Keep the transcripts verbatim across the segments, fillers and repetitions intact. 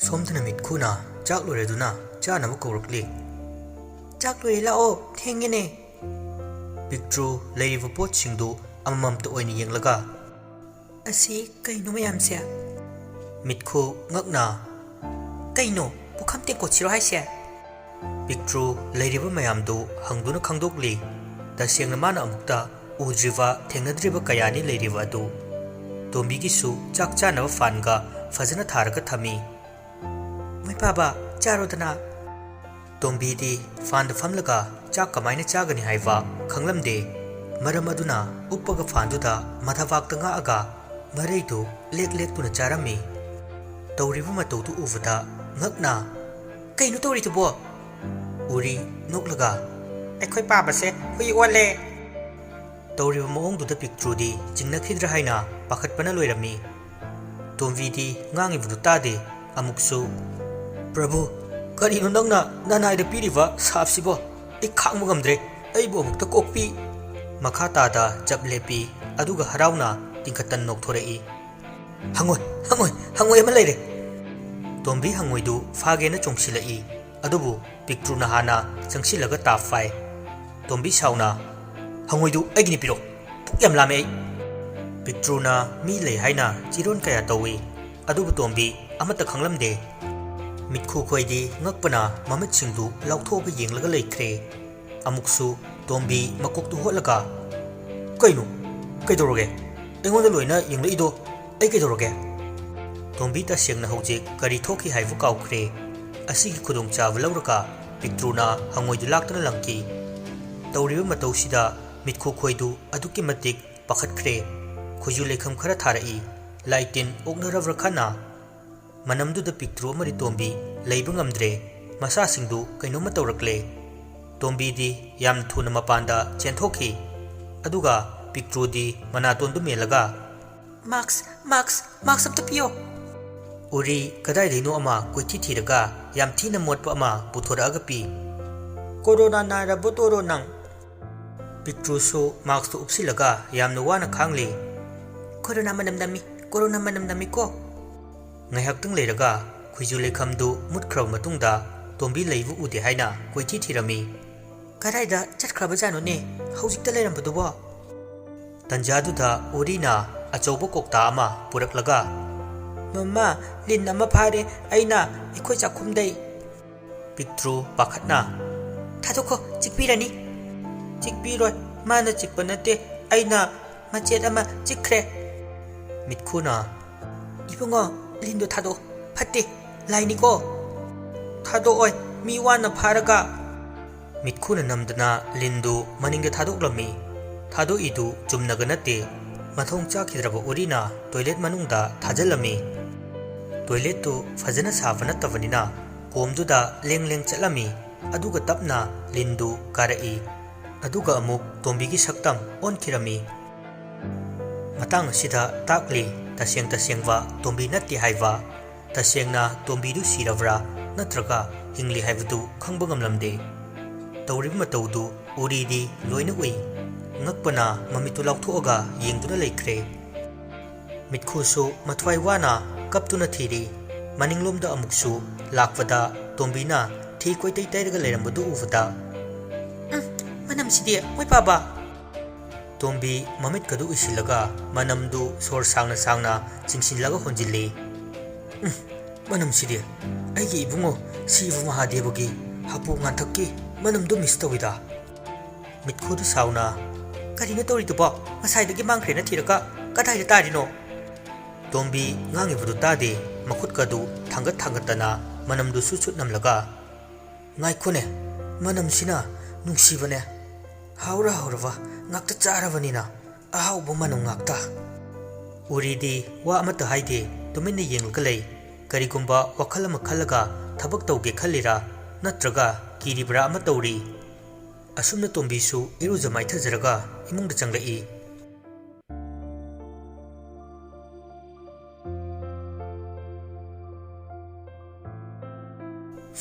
ꯁꯣꯝꯗꯅ ꯃꯤꯠꯈꯨꯅ ꯆꯥꯛ ꯂꯣꯏꯔꯗꯨꯅ ꯆꯥꯅꯕ ꯀꯧꯔꯛꯂꯤ꯫ "ꯆꯥꯛ ꯂꯣꯏꯔꯦ, ꯂꯥꯛꯑꯣ, ꯊꯦꯡꯉꯦꯅꯦ꯫" ꯄꯤꯛꯇ꯭ꯔꯨ ꯂꯩꯔꯤꯕ ꯄꯣꯠꯁꯤꯡꯗꯨ ꯑꯃꯃꯝꯇ ꯑꯣꯏꯅ ꯌꯦꯡꯂꯒ, "ꯑꯁꯤ ꯀꯩꯅꯣ ꯃꯌꯥꯝꯁꯦ?" ꯃꯤꯠꯈꯨ ꯉꯛꯅ, "ꯀꯩꯅꯣ, ꯄꯨꯈꯝ ꯇꯦꯡꯀꯣꯠꯁꯤꯔꯣ ꯍꯥꯏꯁꯦ?" ꯄꯤꯛꯇ꯭ꯔꯨ ꯂꯩꯔꯤꯕ ꯃꯌꯥꯝꯗꯨ ꯍꯪꯗꯨꯅ ꯈꯪꯗꯣꯛꯂꯤ꯫ ꯇꯁꯦꯡꯅ ꯃꯥꯅ ꯑꯃꯨꯛꯇ ꯎꯗ꯭ꯔꯤꯕ, ꯊꯦꯡꯅꯗ꯭ꯔꯤꯕ ꯀꯌꯥꯅꯤ ꯂꯩꯔꯤꯕ ꯑꯗꯨ꯫ ꯇꯣꯝꯕꯤꯒꯤꯁꯨ ꯆꯥꯛ ꯆꯥꯅꯕ ꯐꯥꯟꯒ ꯐꯖꯅ ꯊꯥꯔꯒ ꯊꯝꯃꯤ꯫ "ꯃꯣꯏ ꯄꯥꯕ, ꯆꯥꯔꯣꯗꯅ꯫" ꯇꯣꯝꯕꯤꯗꯤ ꯐꯥꯟꯗ ꯐꯝꯂꯒ ꯆꯥꯛ ꯀꯃꯥꯏꯅ ꯆꯥꯒꯅꯤ ꯍꯥꯏꯕ ꯈꯪꯂꯝꯗꯦ꯫ ꯃꯔꯝ ꯑꯗꯨꯅ ꯎꯞꯄꯒ ꯐꯥꯟꯗꯨꯗ ꯃꯊꯕꯥꯛꯇ ꯉꯥꯛꯑꯒ ꯃꯔꯩꯗꯨ ꯂꯦꯛ ꯂꯦꯛꯇꯨꯅ ꯆꯥꯔꯝꯃꯤ꯫ ꯇꯧꯔꯤꯕ ꯃꯇꯧꯗꯨ ꯎꯕꯗ ꯉꯛꯅ, "ꯀꯩꯅꯣ ꯇꯧꯔꯤꯗꯨꯕꯣ?" ꯎꯔꯤ ꯅꯣꯛꯂꯒ, "ꯑꯩꯈꯣꯏ ꯄꯥꯕꯁꯦ ꯍꯨꯏ ꯑꯣꯜꯂꯦ!" ꯇꯧꯔꯤꯕ ꯃꯑꯣꯡꯗꯨꯗ ꯄꯤꯛꯇ꯭ꯔꯨꯗꯤ ꯆꯤꯡꯅꯈꯤꯗ꯭ꯔꯥ ꯍꯥꯏꯅ ꯄꯥꯈꯠꯄꯅ ꯂꯣꯏꯔꯝꯃꯤ꯫ ꯇꯣꯝꯕꯤꯗꯤ ꯉꯥꯡꯉꯤꯕꯗꯨ ꯇꯥꯗꯦ꯫ ꯑꯃꯨꯛꯁꯨ, "ꯄ꯭ꯔꯚꯨ, ꯀꯔꯤꯅꯣ ꯅꯪꯅ ꯅꯅꯥꯏꯗ ꯄꯤꯔꯤꯕ ꯁꯥꯞꯁꯤꯕꯣ? ꯑꯩ ꯈꯥꯡꯕ ꯉꯝꯗ꯭ꯔꯦ꯫ ꯑꯩꯕꯨ ꯑꯃꯨꯛꯇ ꯀꯣꯛꯄꯤ꯫" ꯃꯈꯥ ꯇꯥꯗ ꯆꯞ ꯂꯦꯞꯄꯤ, ꯑꯗꯨꯒ ꯍꯔꯥꯎꯅ ꯇꯤꯡꯈꯠꯇꯅ ꯅꯣꯛꯊꯣꯔꯛꯏ꯫ "ꯍꯪꯉꯣꯏ, ꯍꯪꯉꯣꯏ, ꯍꯪꯉꯣꯏ ꯑꯃ ꯂꯩꯔꯦ!" ꯇꯣꯝꯕꯤ ꯍꯪꯉꯣꯏꯗꯨ ꯐꯥꯒꯦꯅ ꯆꯣꯡꯁꯤꯜꯂꯛꯏ꯫ ꯑꯗꯨꯕꯨ ꯄꯤꯛꯇ꯭ꯔꯨꯅ ꯍꯥꯟꯅ ꯆꯪꯁꯤꯜꯂꯒ ꯇꯥꯞ ꯐꯥꯏ꯫ ꯇꯣꯝꯕꯤ ꯁꯥꯎꯅ, "ꯍꯪꯉꯣꯏꯗꯨ ꯑꯩꯒꯤꯅꯤ, ꯄꯤꯔꯣ꯫ ꯄꯨꯛ ꯌꯥꯝ ꯂꯥꯝꯃꯦ ꯑꯩ꯫" ꯄꯤꯛꯇ꯭ꯔꯨꯅ ꯃꯤ ꯂꯩ ꯍꯥꯏꯅ ꯆꯤꯔꯣꯟ ꯀꯌꯥ ꯇꯧꯏ꯫ ꯑꯗꯨꯕꯨ ꯇꯣꯝꯕꯤ ꯑꯃꯠꯇ ꯈꯪꯂꯝꯗꯦ꯫ ꯃꯤꯠꯈꯨ ꯈꯣꯏꯗꯤ ꯉꯛꯄꯅ ꯃꯃꯤꯠꯁꯤꯡꯗꯨ ꯂꯥꯎꯊꯣꯛꯑꯒ ꯌꯦꯡꯂꯒ ꯂꯩꯈ꯭ꯔꯦ꯫ ꯑꯃꯨꯛꯁꯨ ꯇꯣꯝꯕꯤ ꯃꯀꯣꯛꯇꯨ ꯍꯣꯠꯂꯒ, "ꯀꯩꯅꯣ? ꯀꯩꯗꯧꯔꯒꯦ? ꯑꯩꯉꯣꯟꯗ ꯂꯣꯏꯅ ꯌꯦꯡꯂꯛꯏꯗꯣ ꯑꯩ ꯀꯩꯗꯧꯔꯒꯦ?" ꯇꯣꯝꯕꯤ ꯇꯁꯦꯡꯅ ꯍꯧꯖꯤꯛ ꯀꯔꯤ ꯊꯣꯛꯈꯤ ꯍꯥꯏꯕ ꯀꯥꯎꯈ꯭ꯔꯦ꯫ ꯑꯁꯤꯒꯤ ꯈꯨꯗꯣꯡꯆꯥꯕ ꯂꯧꯔꯒ ꯄꯤꯛꯇ꯭ꯔꯨꯅ ꯍꯪꯉꯣꯏꯗꯨ ꯂꯥꯛꯇꯅ ꯂꯪꯈꯤ꯫ ꯇꯧꯔꯤꯕ ꯃꯇꯧꯁꯤꯗ ꯃꯤꯠꯈꯨ ꯈꯣꯏꯗꯨ ꯑꯗꯨꯛꯀꯤ ꯃꯇꯤꯛ ꯄꯥꯈꯠꯈ꯭ꯔꯦ꯫ ꯈꯨꯖꯨ ꯂꯩꯈꯝ ꯈꯔ ꯊꯥꯔꯛꯏ꯫ ꯂꯥꯏ ꯇꯤꯟ ꯑꯣꯛꯅꯔꯕ꯭ꯔꯥ ꯈꯟꯅ ꯃꯅꯝꯗꯨꯗ ꯄꯤꯛꯇ꯭ꯔꯨ ꯑꯃꯗꯤ ꯇꯣꯝꯕꯤ ꯂꯩꯕ ꯉꯝꯗ꯭ꯔꯦ꯫ ꯃꯁꯥꯁꯤꯡꯗꯨ ꯀꯩꯅꯣꯝꯃ ꯇꯧꯔꯛꯂꯦ꯫ ꯇꯣꯝꯕꯤꯗꯤ ꯌꯥꯝ ꯊꯨꯅ ꯃꯄꯥꯟꯗ ꯆꯦꯟꯊꯣꯛꯈꯤ꯫ ꯑꯗꯨꯒ ꯄꯤꯛꯇ꯭ꯔꯨꯗꯤ ꯃꯅꯥꯇꯣꯟꯗꯨ ꯃꯦꯜꯂꯒ, "ꯃꯥꯛꯁ, ꯃꯥꯛꯁ, ꯃꯥꯛꯁ ꯑꯝꯇ ꯄꯤꯌꯣ!" ꯎꯔꯤ ꯀꯗꯥꯏꯗꯩꯅꯣ ꯑꯃ ꯀꯣꯏꯊꯤ ꯊꯤꯔꯒ ꯌꯥꯝ ꯊꯤꯅ ꯃꯣꯠꯄ ꯑꯃ ꯄꯨꯊꯣꯔꯛꯑꯒ ꯄꯤ꯫ "ꯀꯣꯔꯣꯅꯥ ꯅꯥꯔꯕꯣ ꯇꯣꯔꯣ ꯅꯪ?" ꯄꯤꯛꯇ꯭ꯔꯨꯁꯨ ꯃꯥꯛꯁꯇꯨ ꯎꯞꯁꯤꯜꯂꯒ ꯌꯥꯝꯅ ꯋꯥꯅ ꯈꯥꯡꯂꯤ꯫ "ꯀꯣꯔꯣꯅꯥ ꯃꯅꯝ ꯅꯝꯃꯤ, ꯀꯣꯔꯣꯅꯥ ꯃꯅꯝ ꯅꯝꯃꯤꯀꯣ!" ꯉꯥꯏꯍꯥꯛꯇꯪ ꯂꯩꯔꯒ ꯈꯨꯏꯖꯨ ꯂꯩꯈꯝꯗꯨ ꯃꯨꯠꯈ꯭ꯔꯕ ꯃꯇꯨꯡꯗ ꯇꯣꯝꯕꯤ ꯂꯩꯕ ꯎꯗꯦ ꯍꯥꯏꯅ ꯀꯣꯏꯊꯤ ꯊꯤꯔꯝꯃꯤ꯫ "ꯀꯗꯥꯏꯗ ꯆꯠꯈ꯭ꯔꯕꯖꯥꯠꯅꯣꯅꯦ ꯍꯧꯖꯤꯛꯇ ꯂꯩꯔꯝꯕꯗꯨꯕꯣ?" ꯇꯟꯖꯥꯗꯨꯗ ꯎꯔꯤꯅ ꯑꯆꯧꯕ ꯀꯧꯇꯥ ꯑꯃ ꯄꯨꯔꯛꯂꯒ, "ꯃꯃꯥ, ꯂꯤꯟ ꯑꯃ ꯐꯥꯔꯦ ꯑꯩꯅ ꯑꯩꯈꯣꯏ ꯆꯥꯛꯈꯨꯝꯗꯩ!" ꯄꯤꯛꯇ꯭ꯔꯨ ꯄꯥꯈꯠꯅ, "ꯊꯥꯗꯣꯛꯈꯣ, ꯆꯤꯛꯄꯤꯔꯅꯤ!" "ꯆꯤꯛꯄꯤꯔꯣꯏ, ꯃꯥꯅ ꯆꯤꯛꯄ ꯅꯠꯇꯦ, ꯑꯩꯅ ꯃꯆꯦꯠ ꯑꯃ ꯆꯤꯛꯈ꯭ꯔꯦ!" ꯃꯤꯠꯈꯨꯅ, "ꯏꯕꯨꯡꯉꯣ, ꯂꯤꯟꯗꯣ ꯊꯥꯗꯣꯛꯑꯣ, ꯐꯠꯇꯦ, ꯂꯥꯏꯅꯤꯀꯣ!" "ꯊꯥꯗꯣꯛꯑꯣꯏ, ꯃꯤ ꯋꯥꯅ ꯐꯥꯔꯒ!" ꯃꯤꯠꯈꯨꯅ ꯅꯝꯗꯅ ꯂꯤꯟꯗꯨ ꯃꯅꯤꯡꯗ ꯊꯥꯗꯣꯛꯂꯝꯃꯤ꯫ ꯊꯥꯗꯣꯛꯏꯗꯨ ꯆꯨꯝꯅꯒ ꯅꯠꯇꯦ, ꯃꯊꯣꯡ ꯆꯥꯈꯤꯗ꯭ꯔꯕ ꯎꯔꯤꯅ ꯇꯣꯏꯂꯦꯠ ꯃꯅꯨꯡꯗ ꯊꯥꯖꯤꯜꯂꯝꯃꯤ꯫ ꯇꯣꯏꯂꯦꯠꯇꯨ ꯐꯖꯅ ꯁꯥꯕ ꯅꯠꯇꯕꯅꯤꯅ ꯀꯣꯝꯗꯨꯗ ꯂꯦꯡ ꯂꯦꯡ ꯆꯠꯂꯝꯃꯤ꯫ ꯑꯗꯨꯒ ꯇꯞꯅ ꯂꯤꯟꯗꯨ ꯀꯥꯔꯛꯏ꯫ ꯑꯗꯨꯒ ꯑꯃꯨꯛ ꯇꯣꯝꯕꯤꯒꯤ ꯁꯛꯇꯝ ꯑꯣꯟꯈꯤꯔꯝꯃꯤ꯫ ꯃꯇꯥꯡ ꯑꯁꯤꯗ ꯇꯥꯛꯂꯤ, ꯇꯁꯦꯡ ꯇꯁꯦꯡꯕ ꯇꯣꯝꯕꯤ ꯅꯠꯇꯦ ꯍꯥꯏꯕ꯫ ꯇꯁꯦꯡꯅ ꯇꯣꯝꯕꯤꯗꯨ ꯁꯤꯔꯕ꯭ꯔꯥ ꯅꯠꯇ꯭ꯔꯒ ꯍꯤꯡꯂꯤ ꯍꯥꯏꯕꯗꯨ ꯈꯪꯕ ꯉꯝꯂꯝꯗꯦ꯫ ꯇꯧꯔꯤꯕ ꯃꯇꯧꯗꯨ ꯎꯔꯤꯗꯤ ꯂꯣꯏꯅ ꯎꯏ꯫ ꯉꯛꯄꯅ ꯃꯃꯤꯠꯇꯨ ꯂꯥꯎꯊꯣꯛꯑꯒ ꯌꯦꯡꯗꯨꯅ ꯂꯩꯈ꯭ꯔꯦ꯫ ꯃꯤꯠꯈꯨꯁꯨ ꯃꯊ꯭ꯋꯥꯏ ꯋꯥꯅ ꯀꯞꯇꯨꯅ ꯊꯤꯔꯤ꯫ ꯃꯅꯤꯡꯂꯣꯝꯗ ꯑꯃꯨꯛꯁꯨ ꯂꯥꯛꯄꯗ ꯇꯣꯝꯕꯤꯅ ꯊꯤ ꯀꯣꯏꯇꯩ ꯇꯩꯔꯒ ꯂꯩꯔꯝꯕꯗꯨ ꯎꯕꯗ, "ꯎꯝ, ꯃꯅꯝꯁꯤꯗꯤ, ꯃꯣꯏ ꯄꯥꯕ!" ꯇꯣꯝꯕꯤ ꯃꯃꯤꯠꯀꯗꯨ ꯎꯏꯁꯤꯜꯂꯒ ꯃꯅꯝꯗꯨ ꯁꯣꯔ ꯁꯥꯡꯅ ꯁꯥꯡꯅ ꯆꯤꯡꯁꯤꯜꯂꯒ ꯍꯣꯟꯖꯤꯜꯂꯤ꯫ "ꯎꯝ, ꯃꯅꯝꯁꯤꯗꯤ ꯑꯩꯒꯤ ꯏꯕꯨꯡꯉꯣ ꯁꯤꯕ ꯃꯍꯥꯗꯦꯕꯒꯤ ꯍꯥꯄꯨ ꯉꯥꯟꯊꯛꯀꯤ ꯃꯅꯝꯗꯨ ꯃꯤꯁ ꯇꯧꯏꯗ!" ꯃꯤꯠꯈꯨꯗꯨ ꯁꯥꯎꯅ, "ꯀꯔꯤꯅꯣ ꯇꯧꯔꯤꯗꯨꯕꯣ? ꯉꯁꯥꯏꯗꯒꯤ ꯃꯥꯡꯈ꯭ꯔꯦꯅ ꯊꯤꯔꯒ ꯀꯗꯥꯏꯗ ꯇꯥꯔꯤꯅꯣ?" ꯇꯣꯝꯕꯤ ꯉꯥꯡꯉꯤꯕꯗꯨ ꯇꯥꯗꯦ, ꯃꯈꯨꯠꯀꯗꯨ ꯊꯥꯡꯒꯠ ꯊꯥꯡꯒꯠꯇꯅ ꯃꯅꯝꯗꯨꯁꯨ ꯁꯨꯠ ꯅꯝꯂꯒ, "ꯉꯥꯏꯈꯣꯅꯦ, ꯃꯅꯝꯁꯤꯅ ꯅꯨꯡꯁꯤꯕꯅꯦ꯫ ꯍꯥꯎꯔ ꯍꯥꯎꯔꯕ ꯉꯥꯛꯇ ꯆꯥꯔꯕꯅꯤꯅ ꯑꯍꯥꯎꯕ ꯃꯅꯝ ꯉꯥꯛꯇ!" ꯎꯔꯤꯗꯤ ꯋꯥ ꯑꯃꯠꯇ ꯍꯥꯏꯗꯦ, ꯇꯨꯃꯤꯟꯅ ꯌꯦꯡꯂꯒ ꯂꯩ꯫ ꯀꯔꯤꯒꯨꯝꯕ ꯋꯥꯈꯜ ꯑꯃ ꯈꯜꯂꯒ ꯊꯕꯛ ꯇꯧꯒꯦ ꯈꯜꯂꯤꯔꯥ ꯅꯠꯇ꯭ꯔꯒ ꯀꯤꯔꯤꯕ꯭ꯔꯥ ꯑꯃ ꯇꯧꯔꯤ꯫ ꯑꯁꯨꯝꯅ ꯇꯣꯝꯕꯤꯁꯨ ꯏꯔꯨꯖ ꯃꯥꯏꯊꯖꯔꯒ ꯏꯃꯨꯡꯗ ꯆꯪꯂꯛꯏ꯫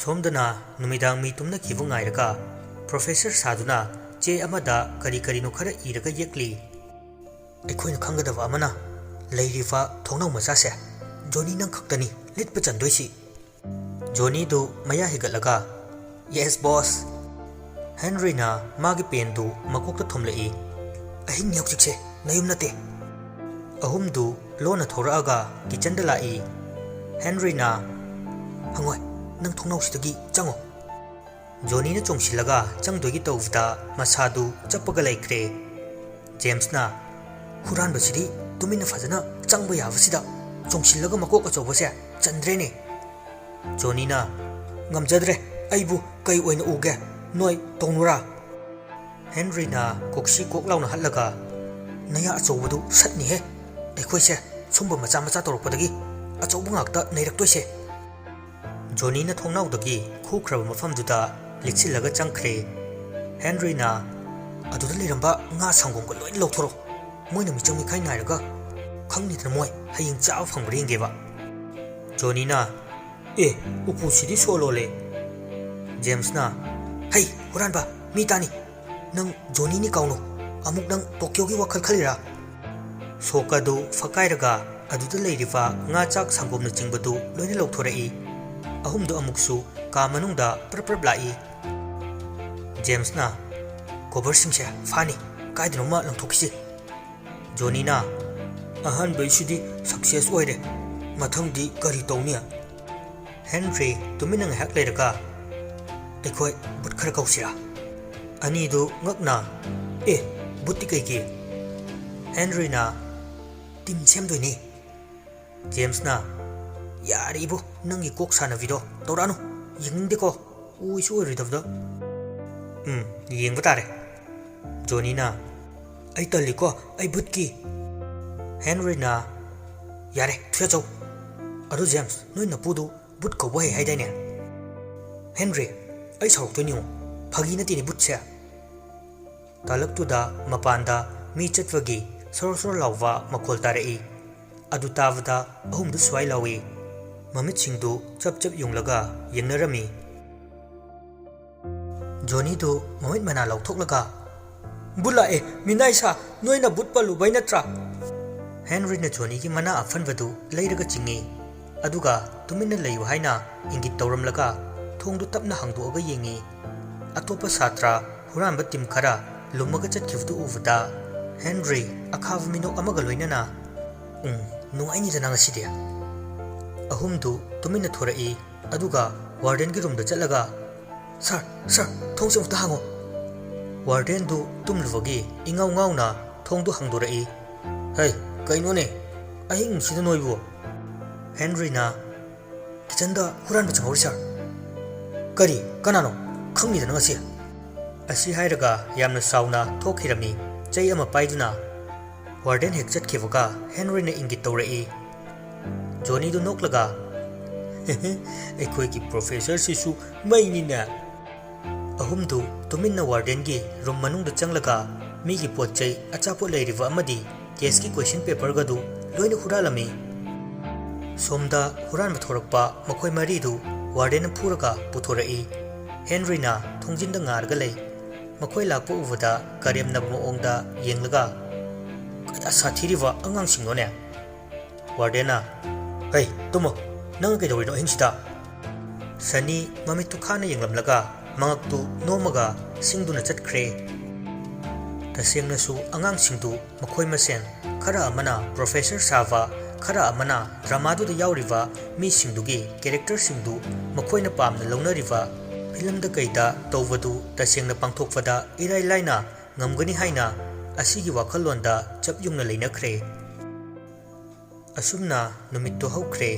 ꯁꯣꯝꯗꯅ ꯅꯨꯃꯤꯗꯥꯡ ꯃꯤ ꯇꯨꯝꯅꯈꯤꯕ ꯉꯥꯏꯔꯒ ꯄ꯭ꯔꯣꯐꯦꯁꯔ ꯁꯥꯗꯨꯅ ꯆꯦ ꯑꯃꯗ ꯀꯔꯤ ꯀꯔꯤꯅꯣ ꯈꯔ ꯏꯔꯒ ꯌꯦꯛꯂꯤ꯫ "ꯑꯩꯈꯣꯏꯅ ꯈꯪꯒꯗꯕ ꯑꯃꯅ, ꯂꯩꯔꯤꯕ ꯊꯣꯡꯅꯥꯎ ꯃꯆꯥꯁꯦ ꯖꯣꯅꯤ ꯅꯪ ꯈꯛꯇꯅꯤ ꯂꯤꯠꯄ ꯆꯟꯗꯣꯏꯁꯤ꯫ ꯖꯣꯅꯤꯗꯨ ꯃꯌꯥ ꯍꯤꯒꯠꯂꯒ, "Yes, boss." ꯍꯦꯟꯔꯤꯅ ꯃꯥꯒꯤ ꯄꯦꯟꯗꯨ ꯃꯀꯣꯛꯇ ꯊꯣꯝꯂꯛꯏ꯫ "ꯑꯍꯤꯡꯅꯤ ꯍꯧꯖꯤꯛꯁꯦ, ꯅꯌꯨꯝ ꯅꯠꯇꯦ꯫" ꯑꯍꯨꯝꯗꯨ ꯂꯣꯟꯅ ꯊꯣꯔꯛꯑꯒ ꯀꯤꯆꯟꯗ ꯂꯥꯛꯏ꯫ ꯍꯦꯟꯔꯤꯅ, "ꯍꯪꯉꯣꯏ, ꯅꯪ ꯊꯣꯡꯅꯥꯎꯁꯤꯗꯒꯤ ꯆꯪꯉꯣ꯫" ꯖꯣꯅꯤꯅ ꯆꯣꯡꯁꯤꯜꯂꯒ ꯆꯪꯗꯣꯏꯒꯤ ꯇꯧꯕꯗ ꯃꯁꯥꯗꯨ ꯆꯞꯄꯒ ꯂꯩꯈ꯭ꯔꯦ꯫ ꯖꯦꯝꯁꯅ, "ꯍꯨꯔꯥꯟꯕꯁꯤꯗꯤ ꯇꯨꯃꯤꯟꯅ ꯐꯖꯅ ꯆꯪꯕ ꯌꯥꯕꯁꯤꯗ ꯆꯣꯡꯁꯤꯜꯂꯒ ꯃꯀꯣꯛ ꯑꯆꯧꯕꯁꯦ ꯆꯟꯗ꯭ꯔꯦꯅꯦ꯫" ꯖꯣꯅꯤꯅ, "ꯉꯝꯖꯗ꯭ꯔꯦ, ꯑꯩꯕꯨ ꯀꯩ ꯑꯣꯏꯅ ꯎꯒꯦ? ꯅꯣꯏ ꯇꯧꯅꯨꯔꯥ?" ꯍꯦꯟꯔꯤꯅ ꯀꯣꯛꯁꯤ ꯀꯣꯛ ꯂꯥꯎꯅ ꯍꯠꯂꯒ, "ꯅꯌꯥ ꯑꯆꯧꯕꯗꯨ ꯁꯠꯅꯤꯍꯦ꯫ ꯑꯩꯈꯣꯏꯁꯦ ꯁꯨꯝꯕ ꯃꯆꯥ ꯃꯆꯥ ꯇꯧꯔꯛꯄꯗꯒꯤ ꯑꯆꯧꯕ ꯉꯥꯛꯇ ꯅꯩꯔꯛꯇꯣꯏꯁꯦ꯫" ꯖꯣꯅꯤꯅ ꯊꯣꯡꯅꯥꯎꯗꯒꯤ ꯈꯨꯈ꯭ꯔꯕ ꯃꯐꯝꯗꯨꯗ ꯂꯤꯠꯁꯤꯜꯂꯒ ꯆꯪꯈ꯭ꯔꯦ꯫ ꯍꯦꯟꯔꯤꯅ, "ꯑꯗꯨꯗ ꯂꯩꯔꯝꯕ ꯉꯥ ꯁꯪꯒꯣꯝꯒ ꯂꯣꯏꯅ ꯂꯧꯊꯣꯔꯛꯑꯣ꯫ ꯃꯣꯏꯅ ꯃꯤꯆꯪ ꯃꯤꯈꯥꯏ ꯅꯥꯏꯔꯒ ꯈꯪꯅꯤꯗꯅ ꯃꯣꯏ ꯍꯌꯦꯡ ꯆꯥꯕ ꯐꯪꯕ꯭ꯔꯥ ꯌꯦꯡꯒꯦꯕ꯫" ꯖꯣꯅꯤꯅ, "ꯑꯦ, ꯎꯄꯨꯁꯤꯗꯤ ꯁꯣ ꯂꯣꯜꯂꯦ꯫" ꯖꯦꯝꯁꯅ, "ꯍꯩ, ꯍꯨꯔꯥꯟꯕ, ꯃꯤ ꯇꯥꯅꯤ꯫ ꯅꯪ ꯖꯣꯅꯤꯅꯤ ꯀꯥꯎꯅꯨ꯫ ꯑꯃꯨꯛ ꯅꯪ ꯇꯣꯀꯤꯌꯣꯒꯤ ꯋꯥꯈꯜ ꯈꯜꯂꯤꯔꯥ?" ꯁꯣꯛ ꯑꯗꯨ ꯐꯛꯀꯥꯏꯔꯒ ꯑꯗꯨꯗ ꯂꯩꯔꯤꯕ ꯉꯥ, ꯆꯥꯛ, ꯁꯪꯒꯣꯝꯅꯆꯤꯡꯕꯗꯨ ꯂꯣꯏꯅ ꯂꯧꯊꯣꯔꯛꯏ꯫ ꯑꯍꯨꯝꯗꯨ ꯑꯃꯨꯛꯁꯨ ꯀꯥ ꯃꯅꯨꯡꯗ ꯄ꯭ꯔꯞ ꯄ꯭ꯔꯞ ꯂꯥꯛꯏ꯫ ꯖꯦꯝꯁꯅ, "ꯀꯣꯚꯔꯁꯤꯡꯁꯦ ꯐꯥꯅꯤ, ꯀꯥꯏꯗꯅꯣꯃ ꯂꯪꯊꯣꯛꯈꯤꯁꯤ꯫" ꯖꯣꯅꯤꯅ, "ꯑꯍꯥꯟꯕꯩꯁꯤꯗꯤ ꯁꯛꯁꯦꯁ ꯑꯣꯏꯔꯦ, ꯃꯊꯪꯗꯤ ꯀꯔꯤ ꯇꯧꯅꯤ?" ꯍꯦꯟꯔꯤ ꯇꯨꯃꯤꯟꯅ ꯉꯥꯏꯍꯥꯛ ꯂꯩꯔꯒ, "ꯑꯩꯈꯣꯏ ꯕꯨꯠ ꯈꯔ ꯀꯧꯁꯤꯔꯥ?" ꯑꯅꯤꯗꯨ ꯉꯛꯅ, "ꯑꯦ, ꯕꯨꯠꯇꯤ ꯀꯩꯒꯤ?" ꯍꯦꯟꯔꯤꯅ, "ꯇꯤꯝ ꯁꯦꯝꯗꯣꯏꯅꯤ꯫" ꯖꯦꯝꯁꯅ, "ꯌꯥꯔꯦ ꯏꯕꯣ, ꯅꯪꯒꯤ ꯀꯣꯛ ꯁꯥꯟꯅꯕꯤꯗꯣ ꯇꯧꯔꯛꯑꯅꯨ, ꯌꯦꯡꯅꯤꯡꯗꯦꯀꯣ, ꯑꯣꯏꯁꯨ ꯑꯣꯏꯔꯣꯏꯗꯕꯗ꯫" "ꯎꯝ, ꯌꯦꯡꯕ ꯇꯥꯔꯦ꯫" ꯖꯣꯅꯤꯅ, "ꯑꯩ ꯇꯜꯂꯤꯀꯣ, ꯑꯩ ꯕꯨꯠꯀꯤ꯫" ꯍꯦꯟꯔꯤꯅ, "ꯌꯥꯔꯦ, ꯊꯨꯌꯥꯆꯧ꯫ ꯑꯗꯨ ꯖꯦꯝꯁ, ꯅꯣꯏ ꯅꯄꯨꯗꯨ ꯕꯨꯠ ꯀꯧꯕ ꯍꯩ ꯍꯥꯏꯗꯥꯏꯅꯦ?" ꯍꯦꯟꯔꯤ, "ꯑꯩ ꯁꯥꯎꯔꯛꯇꯣꯏꯅꯤꯉꯣ, ꯐꯥꯒꯤ ꯅꯠꯇꯦꯅꯦ ꯕꯨꯠꯁꯦ꯫" ꯇꯥꯂꯛꯇꯨꯗ ꯃꯄꯥꯟꯗ ꯃꯤ ꯆꯠꯄꯒꯤ ꯁꯣꯔꯣ ꯁꯣꯔꯣ ꯂꯥꯎꯕ ꯃꯈꯣꯜ ꯇꯥꯔꯛꯏ꯫ ꯑꯗꯨ ꯇꯥꯕꯗ ꯑꯍꯨꯝꯗꯨ ꯁ꯭ꯋꯥꯏ ꯂꯥꯎꯏ꯫ ꯃꯃꯤꯠꯁꯤꯡꯗꯨ ꯆꯞ ꯆꯞ ꯌꯨꯡꯂꯒ ꯌꯦꯡꯅꯔꯝꯃꯤ꯫ ꯖꯣꯅꯤꯗꯨ ꯃꯃꯤꯠ ꯃꯅꯥ ꯂꯧꯊꯣꯛꯂꯒ, "ꯕꯨꯠ ꯂꯥꯛꯑꯦ, ꯃꯤꯅꯥꯏ ꯁꯥ, ꯅꯣꯏꯅ ꯕꯨꯠ ꯄꯜꯂꯨꯕꯩ ꯅꯠꯇ꯭ꯔꯥ?" ꯍꯦꯟꯔꯤꯅ ꯖꯣꯅꯤꯒꯤ ꯃꯅꯥ ꯑꯐꯟꯕꯗꯨ ꯂꯩꯔꯒ ꯆꯤꯡꯏ꯫ ꯑꯗꯨꯒ ꯇꯨꯃꯤꯟꯅ ꯂꯩꯌꯨ ꯍꯥꯏꯅ ꯏꯪꯒꯤꯠ ꯇꯧꯔꯝꯂꯒ ꯊꯣꯡꯗꯨ ꯇꯞꯅ ꯍꯥꯡꯗꯣꯛꯑꯒ ꯌꯦꯡꯉꯤ꯫ ꯑꯇꯣꯞꯄ ꯁꯥꯇ꯭ꯔ ꯍꯨꯔꯥꯟꯕ ꯇꯤꯝ ꯈꯔ ꯂꯨꯝꯃꯒ ꯆꯠꯈꯤꯕꯗꯨ ꯎꯕꯗ, ꯍꯦꯟꯔꯤ ꯑꯈꯥꯕ ꯃꯤꯅꯣꯛ ꯑꯃꯒ ꯂꯣꯏꯅꯅ, "ꯎꯝ, ꯅꯨꯡꯉꯥꯏꯅꯤꯗꯅ ꯉꯁꯤꯗꯤ"꯫ ꯑꯍꯨꯝꯗꯨ ꯇꯨꯃꯤꯟꯅ ꯊꯣꯔꯛꯏ꯫ ꯑꯗꯨꯒ ꯋꯥꯔꯗꯦꯟꯒꯤ ꯔꯨꯝꯗ ꯆꯠꯂꯒ, "ꯁꯥꯔ, ꯁꯥꯔ, ꯊꯣꯡꯁꯦ ꯑꯃꯨꯛꯇ ꯍꯥꯡꯉꯣ"꯫ ꯋꯥꯔꯗꯦꯟꯗꯨ ꯇꯨꯝꯂꯨꯕꯒꯤ ꯏꯉꯥꯎ ꯉꯥꯎꯅ ꯊꯣꯡꯗꯨ ꯍꯥꯡꯗꯣꯔꯛꯏ꯫ "ꯍꯩ, ꯀꯩꯅꯣꯅꯦ? ꯑꯍꯤꯡꯁꯤꯗ ꯅꯣꯏꯕꯨ?" ꯍꯦꯟꯔꯤꯅ, "ꯀꯤꯆꯟꯗ ꯍꯨꯔꯥꯟꯕ ꯆꯪꯍꯧꯔꯤ, ꯁꯥꯔ"꯫ "ꯀꯔꯤ? ꯀꯅꯥꯅꯣ? ꯈꯪꯅꯤꯗꯅ ꯉꯁꯤ"꯫ ꯑꯁꯤ ꯍꯥꯏꯔꯒ ꯌꯥꯝꯅ ꯁꯥꯎꯅ ꯊꯣꯛꯈꯤꯔꯝꯃꯤ꯫ ꯆꯩ ꯑꯃ ꯄꯥꯏꯗꯨꯅ ꯋꯥꯔꯗꯦꯟ ꯍꯦꯛ ꯆꯠꯈꯤꯕꯒ ꯍꯦꯟꯔꯤꯅ ꯏꯪꯒꯤꯠ ꯇꯧꯔꯛꯏ꯫ ꯖꯣꯅꯤꯗꯨ ꯅꯣꯛꯂꯒ, "ꯑꯩꯈꯣꯏꯒꯤ ꯄ꯭ꯔꯣꯐꯦꯁꯔꯁꯤꯁꯨ ꯃꯩꯅꯤꯅꯦ"꯫ ꯑꯍꯨꯝꯗꯨ ꯇꯨꯃꯤꯟꯅ ꯋꯥꯔꯗꯦꯟꯒꯤ ꯔꯨꯝ ꯃꯅꯨꯡꯗ ꯆꯪꯂꯒ ꯃꯤꯒꯤ ꯄꯣꯠ ꯆꯩ, ꯑꯆꯥꯄꯣꯠ ꯂꯩꯔꯤꯕ ꯑꯃꯗꯤ ꯇꯦꯁꯀꯤ ꯀꯣꯏꯁꯟ ꯄꯦꯄꯔꯒꯗꯨ ꯂꯣꯏꯅ ꯍꯨꯔꯥꯜꯂꯝꯃꯤ꯫ ꯁꯣꯝꯗ ꯍꯨꯔꯥꯟꯕ ꯊꯣꯔꯛꯄ ꯃꯈꯣꯏ ꯃꯔꯤꯗꯨ ꯋꯥꯔꯗꯦꯟꯅ ꯐꯨꯔꯒ ꯄꯨꯊꯣꯔꯛꯏ꯫ ꯍꯦꯟꯔꯤꯅ ꯊꯣꯡꯖꯤꯟꯗ ꯉꯥꯔꯒ ꯂꯩ꯫ ꯃꯈꯣꯏ ꯂꯥꯛꯄ ꯎꯕꯗ ꯀꯔꯦꯝꯅꯕ ꯃꯑꯣꯡꯗ ꯌꯦꯡꯂꯒ, "ꯀꯌꯥ ꯁꯥꯊꯤꯔꯤꯕ ꯑꯉꯥꯡꯁꯤꯡꯅꯣꯅꯦ"꯫ ꯋꯥꯔꯗꯦꯟꯅ, "ꯍꯩ, ꯇꯨꯝꯃꯣ꯫ ꯅꯪ ꯀꯩꯗꯧꯔꯤꯅꯣ ꯑꯍꯤꯡꯁꯤꯗ?" ꯁꯅꯤ ꯃꯃꯤꯠꯇꯨ ꯈꯥꯅ ꯌꯦꯡꯂꯝꯂꯒ ꯃꯉꯛꯇꯨ ꯅꯣꯝꯃꯒ ꯁꯤꯡꯗꯨꯅ ꯆꯠꯈ꯭ꯔꯦ꯫ ꯇꯁꯦꯡꯅꯁꯨ ꯑꯉꯥꯡꯁꯤꯡꯗꯨ ꯃꯈꯣꯏ ꯃꯁꯦꯟ, ꯈꯔ ꯑꯃꯅ ꯄ꯭ꯔꯣꯐꯦꯁꯔ ꯁꯥꯕ, ꯈꯔ ꯑꯃꯅ ꯗ꯭ꯔꯃꯥꯗꯨꯗ ꯌꯥꯎꯔꯤꯕ ꯃꯤꯁꯤꯡꯗꯨꯒꯤ ꯀꯦꯔꯦꯛꯇꯔꯁꯤꯡꯗꯨ ꯃꯈꯣꯏꯅ ꯄꯥꯝꯅ ꯂꯧꯅꯔꯤꯕ ꯐꯤꯂꯝꯗ ꯀꯩꯗ ꯇꯧꯕꯗꯨ ꯇꯁꯦꯡꯅ ꯄꯥꯡꯊꯣꯛꯄꯗ ꯏꯔꯥꯏ ꯂꯥꯏꯅ ꯉꯝꯒꯅꯤ ꯍꯥꯏꯅ ꯑꯁꯤꯒꯤ ꯋꯥꯈꯜꯂꯣꯟꯗ ꯆꯞ ꯌꯨꯡꯅ ꯂꯩꯅꯈ꯭ꯔꯦ꯫ ꯑꯁꯨꯝꯅ ꯅꯨꯃꯤꯠꯇꯨ ꯍꯧꯈ꯭ꯔꯦ꯫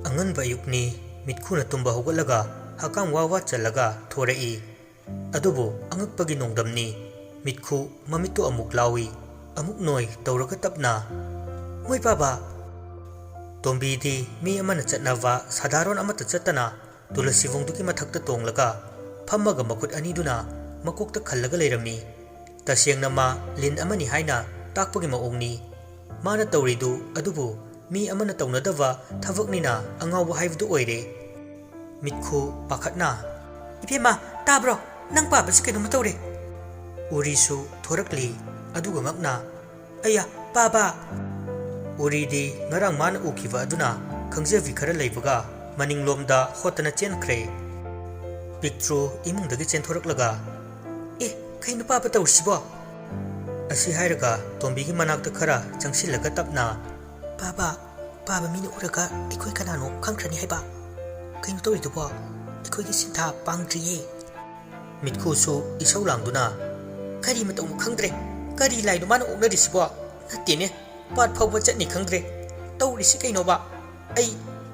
ꯑꯉꯟꯕ ꯑꯌꯨꯛꯅꯤ꯫ ꯃꯤꯠꯈꯨꯅ ꯇꯨꯝꯕ ꯍꯧꯒꯠꯂꯒ ꯍꯛꯀꯥꯝ ꯋꯥ ꯋꯥ ꯆꯜꯂꯒ ꯊꯣꯔꯛꯏ꯫ ꯑꯗꯨꯕꯨ ꯑꯉꯛꯄꯒꯤ ꯅꯣꯡꯗꯝꯅꯤ꯫ ꯃꯤꯠꯈꯨ ꯃꯃꯤꯠꯇꯨ ꯑꯃꯨꯛ ꯂꯥꯎꯏ, ꯑꯃꯨꯛ ꯅꯣꯏ ꯇꯧꯔꯒ ꯇꯞꯅ, "ꯃꯣꯏ ꯄꯥꯕ!" ꯇꯣꯝꯕꯤꯗꯤ ꯃꯤ ꯑꯃꯅ ꯆꯠꯅꯕ ꯁꯥꯗꯥꯔꯣꯟ ꯑꯃꯠꯇ ꯆꯠꯇꯅ ꯇꯨꯂꯁꯤꯕꯣꯡꯗꯨꯒꯤ ꯃꯊꯛꯇ ꯇꯣꯡꯂꯒ ꯐꯝꯃꯒ ꯃꯈꯨꯠ ꯑꯅꯤꯗꯨꯅ ꯃꯀꯣꯛꯇ ꯈꯜꯂꯒ ꯂꯩꯔꯝꯃꯤ꯫ ꯇꯁꯦꯡꯅ ꯃꯥ ꯂꯤꯟ ꯑꯃꯅꯤ ꯍꯥꯏꯅ ꯇꯥꯛꯄꯒꯤ ꯃꯑꯣꯡꯅꯤ꯫ ꯃꯥꯅ ꯇꯧꯔꯤꯗꯨ ꯑꯗꯨꯕꯨ ꯃꯤ ꯑꯃꯅ ꯇꯧꯅꯗꯕ ꯊꯕꯛꯅꯤꯅ ꯑꯉꯥꯎꯕ ꯍꯥꯏꯕꯗꯨ ꯑꯣꯏꯔꯦ꯫ ꯃꯤꯠꯈꯨ ꯄꯥꯈꯠꯅ, "ꯏꯕꯦꯝꯃ, ꯇꯥꯕ꯭ꯔꯣ? ꯅꯪ ꯄꯥꯕꯁꯤ ꯀꯩꯅꯣꯝꯃ ꯇꯧꯔꯦ!" ꯎꯔꯤꯁꯨ ꯊꯣꯔꯛꯂꯤ꯫ ꯑꯗꯨꯒ ꯉꯛꯅ, "ꯑꯌꯥ, ꯄꯥꯕ!" ꯎꯔꯤꯗꯤ ꯉꯔꯥꯡ ꯃꯥꯅ ꯎꯈꯤꯕ ꯑꯗꯨꯅ ꯈꯪꯖꯕꯤ ꯈꯔ ꯂꯩꯕꯒ ꯃꯅꯤꯡꯂꯣꯝꯗ ꯍꯣꯠꯇꯅ ꯆꯦꯟꯈ꯭ꯔꯦ꯫ ꯄꯤꯛꯇ꯭ꯔꯨ ꯏꯃꯨꯡꯗꯒꯤ ꯆꯦꯟꯊꯣꯔꯛꯂꯒ, "ꯑꯦ, ꯀꯩꯅꯣ ꯄꯥꯕ ꯇꯧꯔꯤꯁꯤꯕꯣ?" ꯑꯁꯤ ꯍꯥꯏꯔꯒ ꯇꯣꯝꯕꯤꯒꯤ ꯃꯅꯥꯛꯇ ꯈꯔ ꯆꯪꯁꯤꯜꯂꯒ ꯇꯞꯅ, "ꯄꯥꯕ, ꯄꯥꯕ ꯃꯤꯅ ꯎꯔꯒ ꯑꯩꯈꯣꯏ ꯀꯅꯥꯅꯣ ꯈꯪꯈ꯭ꯔꯅꯤ ꯍꯥꯏꯕ꯫ ꯀꯩꯅꯣ ꯇꯧꯔꯤꯗꯨꯕꯣ? ꯑꯩꯈꯣꯏꯒꯤ ꯁꯤꯟꯊꯥ ꯄꯥꯡꯗ꯭ꯔꯤꯌꯦ꯫" ꯃꯤꯠꯈꯨꯁꯨ ꯏꯁꯧ ꯂꯥꯡꯗꯨꯅ, "ꯀꯔꯤ ꯃꯇꯧꯅꯣ ꯈꯪꯗ꯭ꯔꯦ, ꯀꯔꯤ ꯂꯥꯏꯅꯣ ꯃꯥꯅ ꯑꯣꯛꯅꯔꯤꯁꯤꯕꯣ? ꯅꯠꯇꯦꯅꯦ, ꯄꯥꯠ ꯐꯥꯎꯕ ꯆꯠꯅꯤ ꯈꯪꯗ꯭ꯔꯦ꯫ ꯇꯧꯔꯤꯁꯤ ꯀꯩꯅꯣꯕ? ꯑꯩ,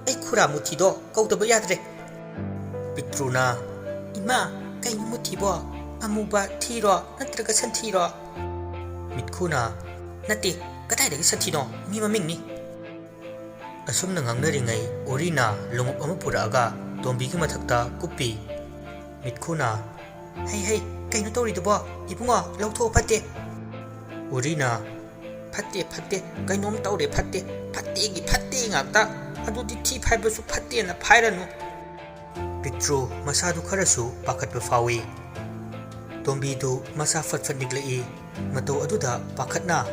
ꯑꯩ ꯈꯨꯔꯥ ꯃꯨꯊꯤꯗꯣ ꯀꯧꯗꯕ ꯌꯥꯗ꯭ꯔꯦ꯫" ꯄꯤꯛꯇ꯭ꯔꯨꯅ, "ꯏꯃꯥ, ꯀꯩꯅꯣ ꯃꯨꯊꯤꯕꯣ? ꯑꯃꯨꯕ ꯊꯤꯔꯣ ꯅꯠꯇ꯭ꯔꯒ ꯁꯟꯊꯤꯔꯣ?" ꯃꯤꯠꯈꯨꯅ, "ꯅꯠꯇꯦ, ꯀꯗꯥꯏꯗꯒꯤ ꯁꯟꯊꯤꯅꯣ? ꯃꯤ ꯃꯃꯤꯡꯅꯤ꯫" ꯑꯁꯨꯝꯅ ꯉꯥꯡꯅꯔꯤꯉꯩ ꯎꯔꯤꯅ ꯂꯣꯡꯎꯞ ꯑꯃ ꯄꯨꯔꯛꯑꯒ ꯇꯣꯝꯕꯤꯒꯤ ꯃꯊꯛꯇ ꯀꯨꯞꯄꯤ꯫ ꯃꯤꯠꯈꯨꯅ, "ꯍꯩ, ꯍꯩ, ꯀꯩꯅꯣ ꯇꯧꯔꯤꯗꯨꯕꯣ? ꯏꯕꯨꯡꯉꯣ, ꯂꯧꯊꯣꯛꯑꯣ, ꯐꯠꯇꯦ꯫" ꯎꯔꯤꯅ, "ꯐꯠꯇꯦ, ꯐꯠꯇꯦ, ꯀꯩꯅꯣꯝ ꯇꯧꯔꯦ, ꯐꯠꯇꯦ, ꯐꯠꯇꯦꯒꯤ ꯐꯠꯇꯦ ꯉꯥꯛꯇ꯫ ꯑꯗꯨꯗꯤ ꯊꯤ ꯐꯥꯏꯕꯁꯨ ꯐꯠꯇꯦꯅ ꯐꯥꯏꯔꯅꯨ꯫" ꯄꯤꯛꯇ꯭ꯔꯨ ꯃꯁꯥꯗꯨ ꯈꯔꯁꯨ ꯄꯥꯈꯠꯄ ꯐꯥꯎꯏ꯫ ꯇꯣꯝꯕꯤꯗꯨ ꯃꯁꯥ ꯐꯠ ꯐꯠ ꯅꯤꯛꯂꯛꯏ꯫ ꯃꯇꯧ ꯑꯗꯨꯗ ꯄꯥꯈꯠꯅ,